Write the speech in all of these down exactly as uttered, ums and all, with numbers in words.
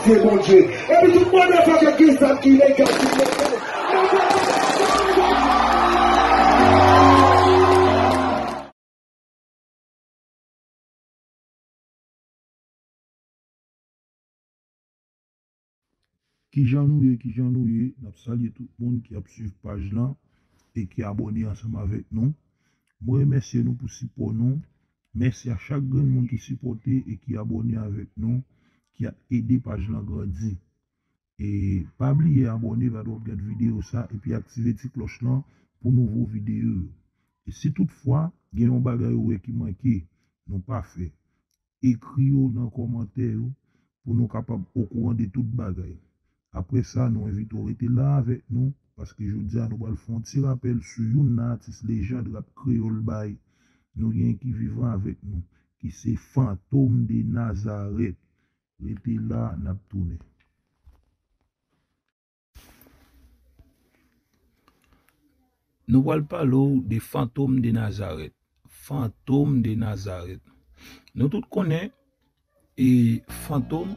Se Bondye. Epi tout motherfucker ki sa ki legal, ki legal. Kijan nou ye, kijan nou ye? N ap salye tout moun ki ap swiv paj lan e ki abòne ansanm avèk nou. Mwen remèsye nou pou sipò nou. Mèsi a chak grenn moun ki sipòte e ki abòne avèk nou, ki ap ede paj lan grandi. E pa bliye abòne, pa twò gad videyo sa, epi aktive ti klòch lan pou nouvo videyo yo. E si toutfwa gen yon bagay ou wè ki manke, nou pa fè, ekri yo nan kòmantè yo pou nou kapab okouran de tout bagay. Apre sa, nou envite w rete la avèk nou, paske jodi a nou pral fè yon ti rapèl sou youn nan atis lejand rap kreyòl bay nou gen ki vivan avèk nou, ki se Fantom de Nazareth. Rete la, n ap tounen. Nou pral pale w de Fantom de Nazareth. Fantom de Nazareth. Nou tout konnen, e, Fantom,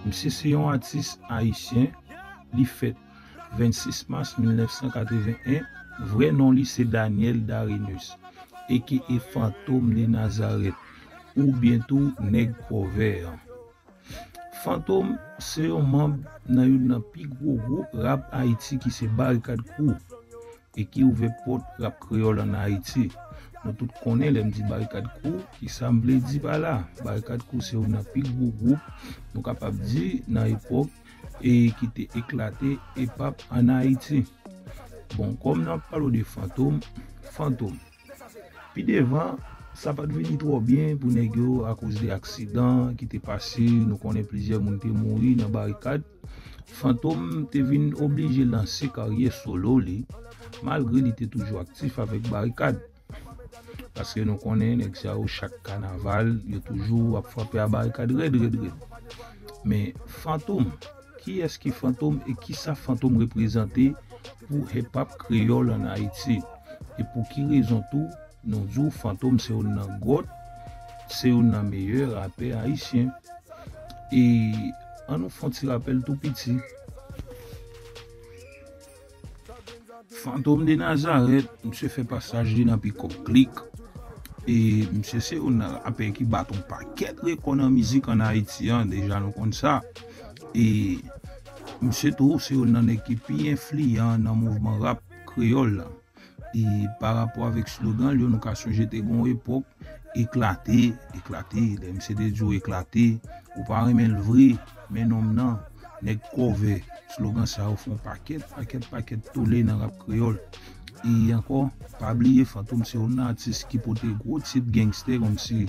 misye se yon atis ayisyen, li fèt vennsis mas mil nèf san katreven en, vrè non li se Daniel Darinus, aka Fantom de Nazareth, oubyen tou Nèg Kò Vè. Fantom se yon manm nan youn nan pi gwo gwoup rap Ayiti ki se Barikad Crew e ki ouvè pòt rap kreyòl ann Ayiti. Nou tout konnen lè m di Barikad Crew, kisa m vle di pa la. Barikad Crew se youn nan pi gwo gwoup, nou kapab di, nan epòk e ki te eklate hip hop ann Ayiti. Bon, kòm n ap pale w de Fantom, Fantom. Pi devan, sa pa t vini twò byen pou nèg yo akoz de aksidan ki te pase. Nou konnen plizyè moun te mouri nan Barikad. Fantom te vin oblije lanse karyè solo li, malgre li te toujou aktif avèk Barikad. Paske nou konnen nèg sa yo chak kanaval, yo toujou ap frape a Barikad rèd, rèd, rèd. Men Fantom, kiyès ki Fantom e kisa Fantom reprezante pou hip hop kreyòl ann Ayiti? E pou ki rezon tou nou di w Fantom se youn nan gòt, se youn nan meyè rapè ayisyen? E ann nou fè yon ti rapèl tou piti. Fantom de Nazareth, misye fè pasaj li nan Pikòp Klik. E misye se youn nan rapè ki bat yon pakèt rekò nan mizik ann Ayiti an, deja nou konn sa. E misye tou se youn nan nèg ki pi enfliyan nan mouvman rap kreyòl la. E pa rapò avèk slogan l yo, nou ka sonje te gen yon epòk, eklate, eklate. Lè misye te di w eklate, ou pa renmen l vre, men nonm nan, nèg kò vè. Slogan sa yo fè yon pakèt, pakèt, pakèt tole nan rap kreyòl. E ankò, pa bliye Fantom se youn nan atis ki pote gwo tit gangstè kòmsi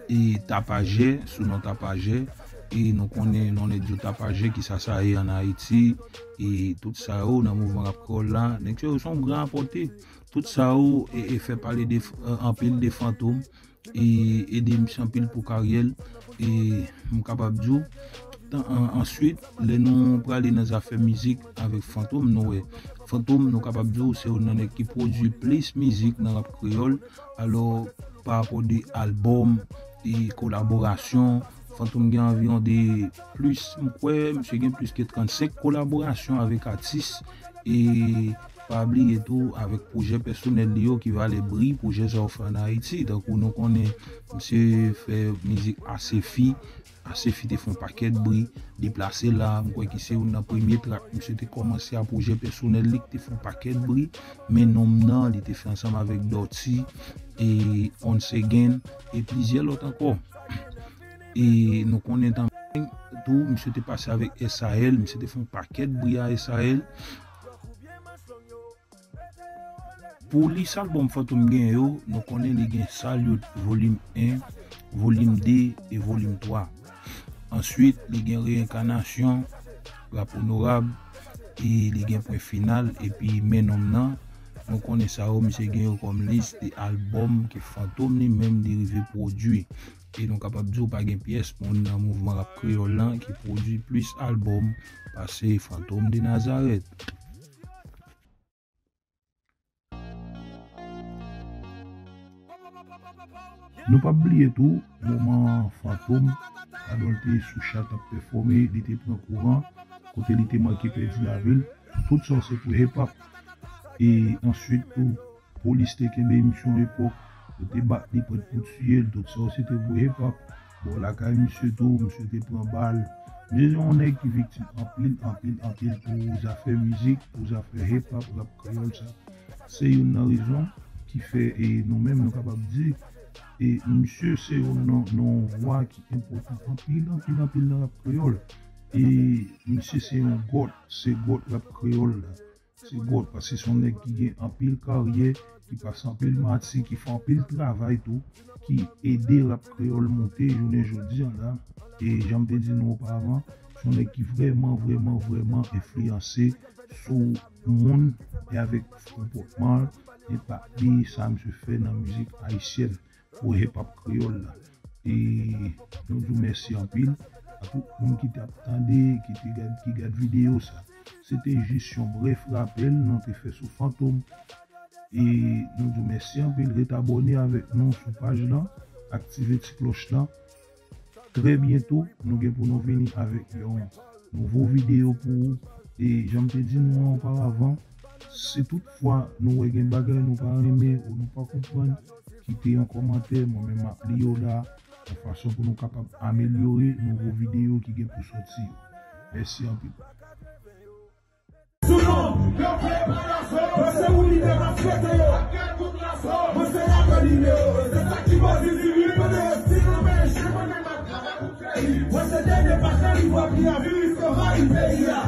e Tapajè, sou non Tapajè. E nou konnen non nèg yo Tapajè, kisa sa ye ann Ayiti. E tout sa yo nan mouvman rap kreyòl la, nèg sa yo se yon gran apòte. Tout sa yo e, e fè pale de, e, anpil de Fantom. E ede misye anpil pou karyè l. E m kapab di w, tan, an, answit, lè nou prale nan zafè mizik avèk Fantom, nou wè Fantom, nou kapab di w, se youn nan nèg ki pwodui plis mizik nan rap kreyòl. Alò, pa rapò de albòm e kolaborasyon, Fantom gen anviwon de plis, m kwè, misye gen plis ke trannsenk kolaborasyon avèk atis. E pa bliye tou, avèk pwojè pèsonèl li yo ki valè bri, pwojè sa yo fè ann Ayiti. Tankou nou konnen, misye fè mizik Asefi. Asefi te fè yon pakèt bri. Deplase la, m kwè ki se youn nan premye trak misye te kòmanse a pwojè pèsonèl li ki te fè yon pakèt bri. Men nonm nan, li te fè ansanm avèk Dutty e Once Again e plizyè lòt ankò. E nou konnen tanmen tou, misye te pase avèk S A L, misye te fè yon pakèt bri a S A L. Pou lis albòm Fantom gen yo, nou konnen li gen Salute Volim en, Volim de e Volim twa. Answit, li gen Reenkanasyon, Rap Onorab, e li gen Pwen Final, epi Men Nonm Nan. Nou konnen sa yo, misye gen yo kòm lis de albòm ke Fantom li menm li rive pwodui. E nou kapab di w pa gen pyès moun nan mouvman rap kreyòl lan ki pwodui plis albòm pase Fantom de Nazareth. Nou p ap bliye tou, moman Fantom Adòl te sou chat ap pèfòme, li te pran kouran, kote li te manke pèdi lavi l. Tout sa se pou hip hop. E answit tou, polis te kenbe misye yon epòk, yo te bat li, pran pou tiye l, tout sa se te pou hip hop. Bò lakay misye tou, misye te pran bal. Misye se yon nèg ki viktim anpil, anpil, anpil pou zafè mizik, pou zafè hip hop, rap kreyòl sa. Se youn nan rezon ki fè e nou menm nou kapab di e misye se yon nan yon vwa ki enpòtan anpil, anpil, anpil nan rap kreyòl. E misye se yon gòt, se gòt rap kreyòl la. Se gòt, paske se yon nèg ki gen anpil karyè, ki pase anpil mati, ki fè anpil travay tou, ki ede rap kreyòl monte jounen jodi an la. E jan m te di nou oparavan, se yon nèg ki vrèman, vrèman, vrèman enfliyanse sou moun e avèk konpòtman l, enpak li, sa misye fè nan mizik ayisyèn pou hip hop kreyòl la. E nou di w mèsi anpil a tout moun ki t ap tande, ki te gad, ki gad videyo sa. Se te jis yon brèf rapèl nou te fè sou Fantom. E nou di w mèsi anpil. Ret abòne avèk nou sou paj lan, aktive ti klòch lan. Trè byento, nou gen pou nou vini avèk yon nouvo videyo pou ou. E jan m te di nou an oparavan, si toutfwa nou wè gen bagay nou pa renmen ou nou pa konprann, kite yon kòmantè, mwen menm m ap li yo la, yon fason pou nou kapab amelyore nouvo videyo ki gen pou sòti yo. Mèsi anpil. Sou non, yo fè pa la fè. Mwen se ou lidè m ap swete yo. Mwen se kout la fò. Mwen se rapè nimewo. Se sa ki bò di di wi, pandan yo stil nan men je, mwen menm m ap travay pou peyi. Mwen se dènye pastè li vwa pi a viris yo anvayi peyi a.